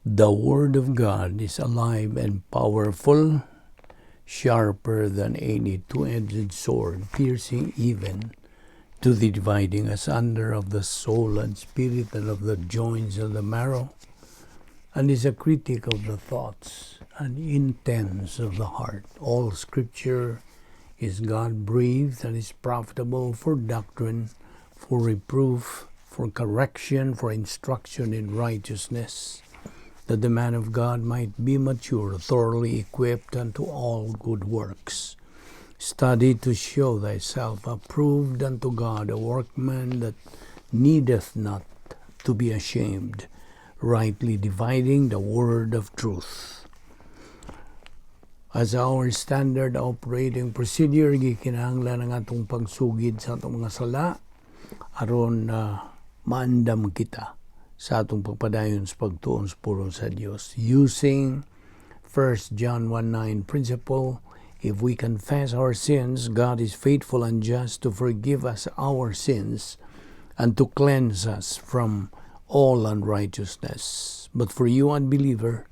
The Word of God is alive and powerful, sharper than any two-edged sword, piercing even to the dividing asunder of the soul and spirit and of the joints and the marrow, and is a critic of the thoughts and intents of the heart. All Scripture is God-breathed and is profitable for doctrine, for reproof, for correction, for instruction in righteousness, that the man of God might be mature, thoroughly equipped unto all good works. Study to show thyself approved unto God, a workman that needeth not to be ashamed, rightly dividing the word of truth. As our standard operating procedure, gikinahanglan ang atong pagsugid sa atong mga sala aron maandam kita sa atong pagpadayon sa pagtuon sa pulong sa Dios. Using 1 John 1:9 principle, if we confess our sins, God is faithful and just to forgive us our sins and to cleanse us from all unrighteousness. But for you, unbeliever,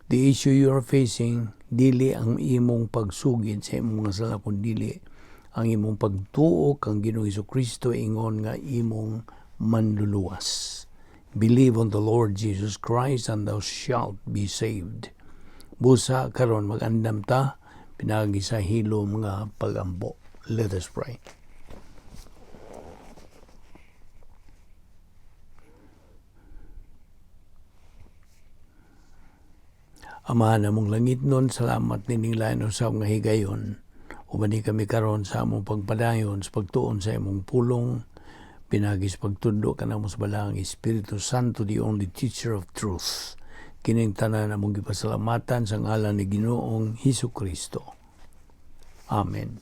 the issue you are facing, dili ang imong pagsugid sa imong mga sala, kun dili ang imong pagtuo kang Ginoong Kristo ingon nga imong manluluwas. Believe on the Lord Jesus Christ and thou shalt be saved. Busa karon magandam ta pinaagi sa hilom nga pagampo. Let us pray. Amahan namong langit nun, salamat nining lain usab nga higayon. Uban ni kami karon sa among pagpadayon sa pagtuon sa imong pulong, pinaagi sa pagtudlo kanamo sa Balaang Espiritu Santo, the only teacher of truth. Kining tanan among gipasalamatan sa ngalan ni Ginoong Hesus Kristo. Amen.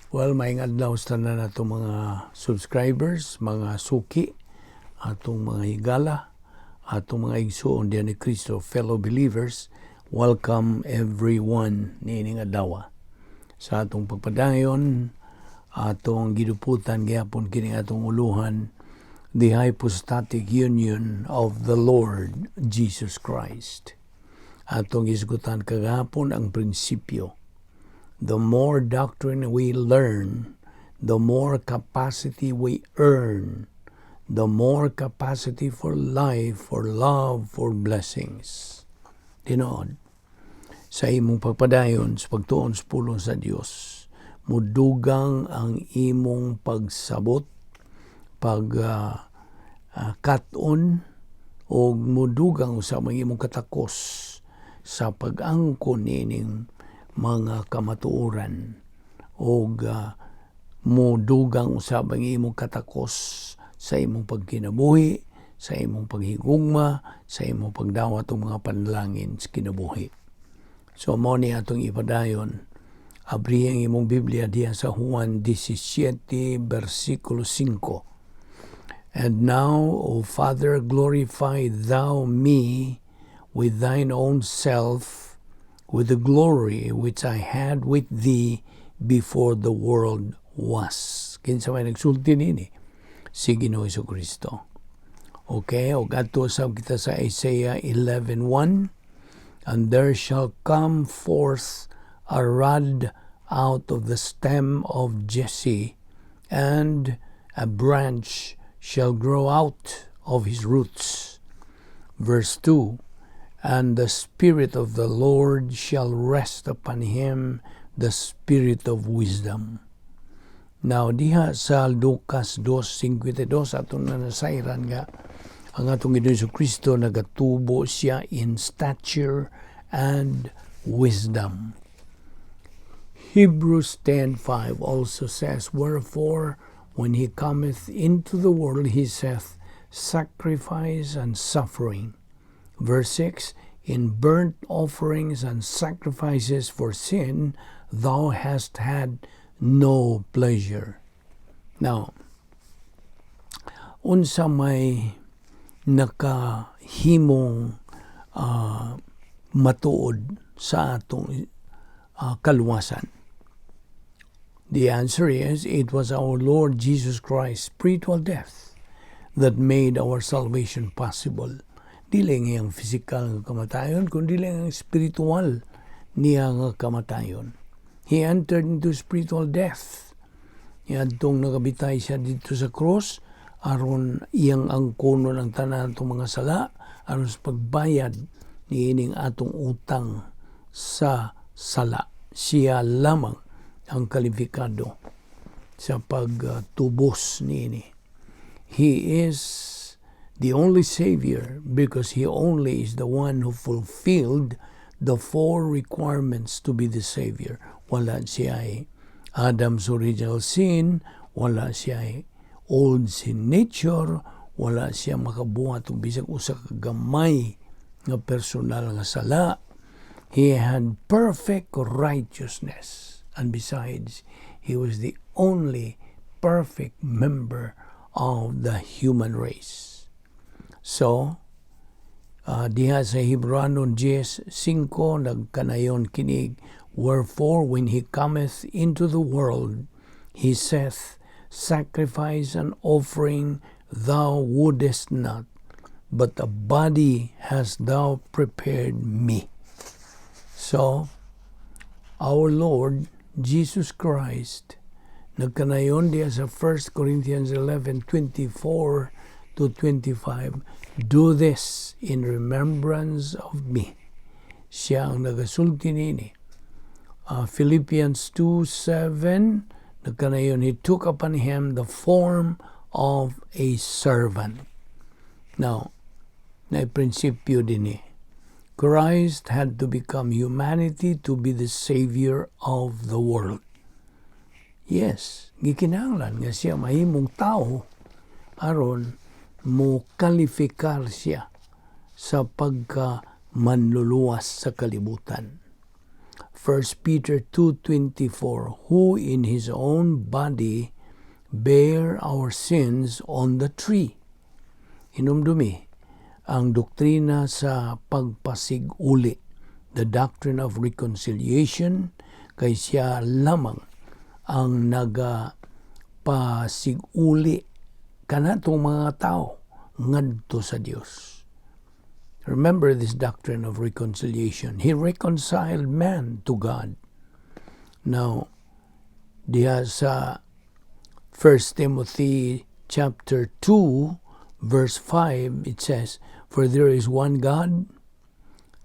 Well, maayong adlaw sa tanan atong mga subscribers, mga suki, atong mga higala, atong mga igsuon diyan ni Kristo, fellow believers. Welcome everyone niining adlaw. Sa atong pagpadayon, atong giduputan gihapon kining atong uluhan, the hypostatic union of the Lord Jesus Christ. Atong isgutan kagahapon ang prinsipyo. The more doctrine we learn, the more capacity we earn, the more capacity for life, for love, for blessings. Tinuod, sa imong pagpadayon sa pagtuon sa pulong sa Dios, mudugang ang imong pagsabot, pag kat-on, o mudugang sa mga imong katakos sa pag-angkon niining mga kamatuoran, o mudugang usab ang imong katakos sa imong pagkinabuhi, sa imong paghigugma, sa imong pagdawat og mga panalangin sa kinabuhi. So mao ni atong ipadayon. Abri ang imong Biblia diha sa Juan 17, versikulo 5. And now, O Father, glorify thou me with thine own self, with the glory which I had with thee before the world was. Kinsa may nagsulti nini? Si Ginoo Kristo. Okay, og adto sab kita sa Isaiah 11:1. And there shall come forth a rod out of the stem of Jesse, and a branch shall grow out of his roots. Verse 2, and the Spirit of the Lord shall rest upon him, the Spirit of wisdom. Now, diha sa Lucas 2:52, atong na nasayran nga ang atong Ginoong Kristo nagatubo siya in stature and wisdom. Hebrews 10:5 also says, wherefore, when he cometh into the world, he saith, sacrifice and suffering. Verse 6, in burnt offerings and sacrifices for sin, thou hast had no pleasure. Now, unsa may nakahimong matuod sa atong kaluwasan? The answer is, it was our Lord Jesus Christ's spiritual death that made our salvation possible. Dili nga iyang physical nga kamatayon, kundi ang spiritual niya nga kamatayon. He entered into spiritual death. Niadtong nagabitay siya dito sa cross, aron iyang angkonon ang tanan atong mga sala, aron sa pagbayad niining atong utang sa sala. Siya lamang ang kalifikado sa pagtubos niini. He is the only Savior because He only is the one who fulfilled the four requirements to be the Savior. Wala siya ay Adam's original sin, wala siya ay old sin nature, wala siya makabuhat og bisag usa ka gamay nga personal nga sala. He had perfect righteousness. And besides, he was the only perfect member of the human race. So, diha sa Hebreano 10:5 nagkanayon kinig, "Wherefore, when he cometh into the world, he saith, Sacrifice and offering thou wouldest not, but a body hast thou prepared me." So, our Lord Jesus Christ, nagkanayon diya sa 1 Corinthians 11:24 to 25, "Do this in remembrance of me." Siya ang nagasulti niini. Philippians 2:7, nagkanayon, "He took upon him the form of a servant." Now, na prinsipyo din eh. Christ had to become humanity to be the Savior of the world. Yes, gikinahanglan nga siya mahimong tao aron mo kalifikar siya sa pagka manluluwas sa kalibutan. 1 Peter 2:24, "Who in his own body bare our sins on the tree." Hinumdumi ang doktrina sa pagpasiguli, the doctrine of reconciliation, kay siya lamang ang nagapasiguli kanatong mga tao ngadto sa Dios. Remember this doctrine of reconciliation. He reconciled man to God. Now, diha sa 1 Timothy chapter 2 verse 5, it says, "For there is one God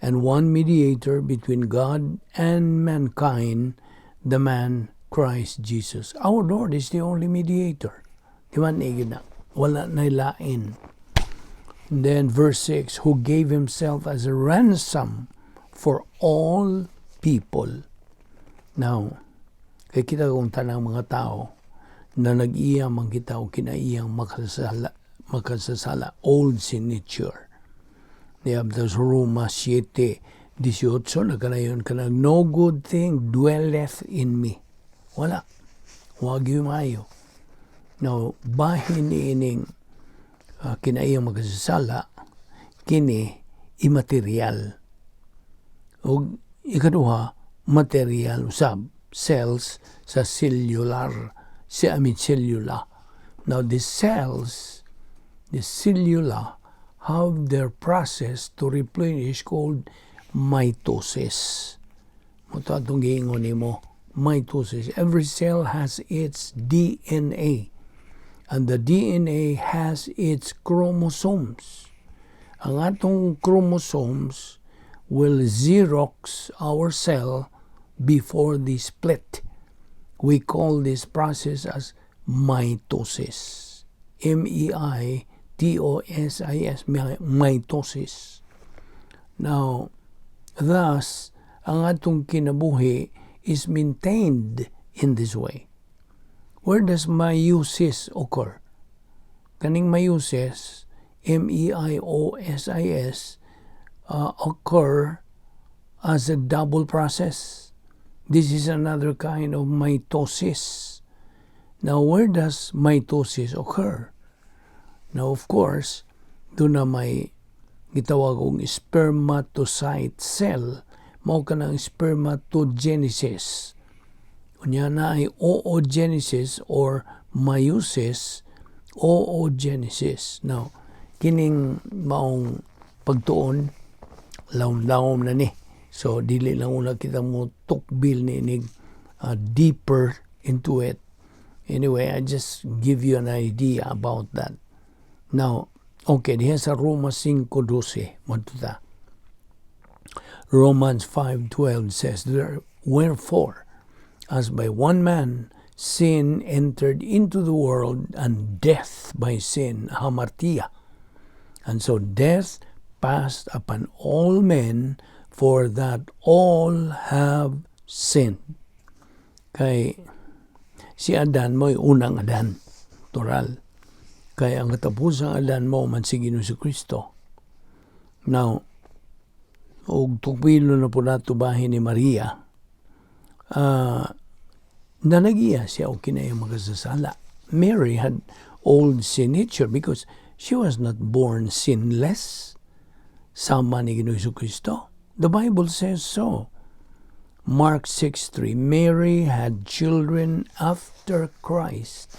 and one mediator between God and mankind, the man Christ Jesus." Our Lord is the only mediator. Di ba na? Wala na lain. And then verse 6, "Who gave himself as a ransom for all people." Now, kay kita kung tanang mga tao na nag-iya man kita o kinaiyang makasasala, makasasala, old sin nature. Niya sa Roma 7:18, nagkanayon kanang "No good thing dwelleth in me." Wala. Wag yung maayo. Now, bahin ining kinaiyang makasasala, kini immaterial. O ikaduha, material usab, cells sa cellular, si I mean cellular. Now the cells, the cellular, have their process to replenish called mitosis. Mao to atong giingon nimo, mitosis. Every cell has its DNA. And the DNA has its chromosomes. Ang atong chromosomes will xerox our cell before they split. We call this process as mitosis. M-E-I-T-O-S-I-S, mitosis. Now, thus, ang atong kinabuhi is maintained in this way. Where does meiosis occur? Kaning meiosis, meiosis, occur as a double process. This is another kind of mitosis. Now, where does mitosis occur? Now, of course, doon na may gitawag og spermatocyte cell, mao kanang spermatogenesis. Unya na ay oogenesis or meiosis, oogenesis. Now, kining maong pagtuon, lawom-lawom na ni. So dili lang una kita mo tukbil ni inig deeper into it. Anyway, I just give you an idea about that. Now, okay, diha sa Roma 5:12, moadto ta. Romans 5:12 says, "Wherefore, as by one man sin entered into the world, and death by sin," hamartia. "And so death passed upon all men, for that all have sinned." Kay si Adan mo'y unang Adan, tural. Kay ang katapusang Adan mao man si Ginoong Kristo. Now, og tukbilo na po nato bahin ni Maria, nanagiya siya og kinahiyang makasasala. Mary had old sin nature because she was not born sinless. Sama ni Ginoong Kristo. The Bible says so. Mark 6:3, Mary had children after Christ.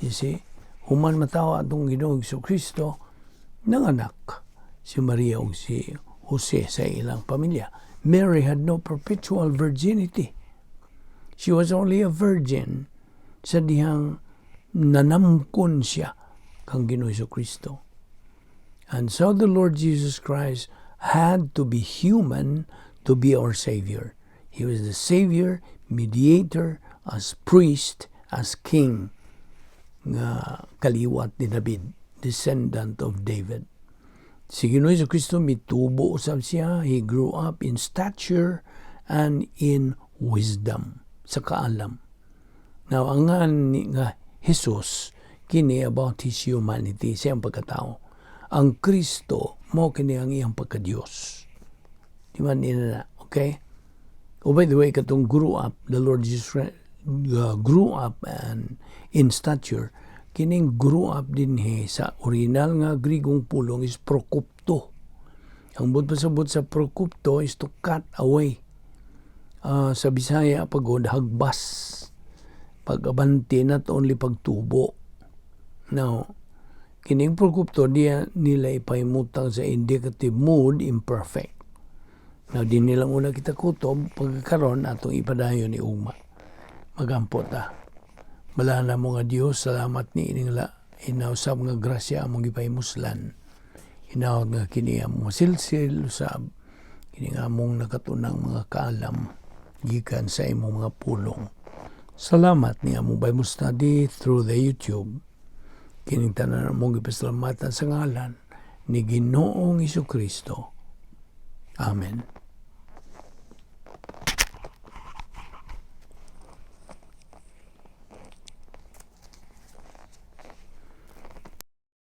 You see, human matawo atong Ginoong Kristo, nanganak si Maria ug si Jose sa ilang pamilya. Mary had no perpetual virginity. She was only a virgin sa dihang nanamkon siya kang Ginoong Kristo. And so the Lord Jesus Christ had to be human to be our Savior. He was the Savior, mediator, as priest, as king nga kaliwat ni David, descendant of David. Si Ginoong Kristo mitubo usab siya. He grew up in stature and in wisdom, sa kaalam. Now, ang nga, nga Jesus, kini about his humanity, siyang pagkatao. Ang Kristo, mao kini ang iyang pagka-Diyos. Di man nila na, okay? Oh, by the way, katong grew up, the Lord Jesus grew up and in stature, kining grew up dinhi sa original nga Grigong pulong is prokopto. Ang buot pasabot sa prokopto is to cut away. Sa Bisaya pagod hagbas. Pag-abante, not only pagtubo. Now, kining prokopto diya nila ipahimutang sa indicative mood imperfect. Now, di nilang una kita kutob, pagkakaroon atong ipadayon ni ugma. Magampo ta. Balaan namo nga Dios, salamat ni ining la inausab nga grasya among gipahimuslan. Hinaot nga kini among masilsil usab kini nga among nakatunang mga kaalam gikan sa imong mga pulong. Salamat ni among Bible study through the YouTube. Kining tanan among gipasalamatan sa ngalan ni Ginoong Kristo. Amen.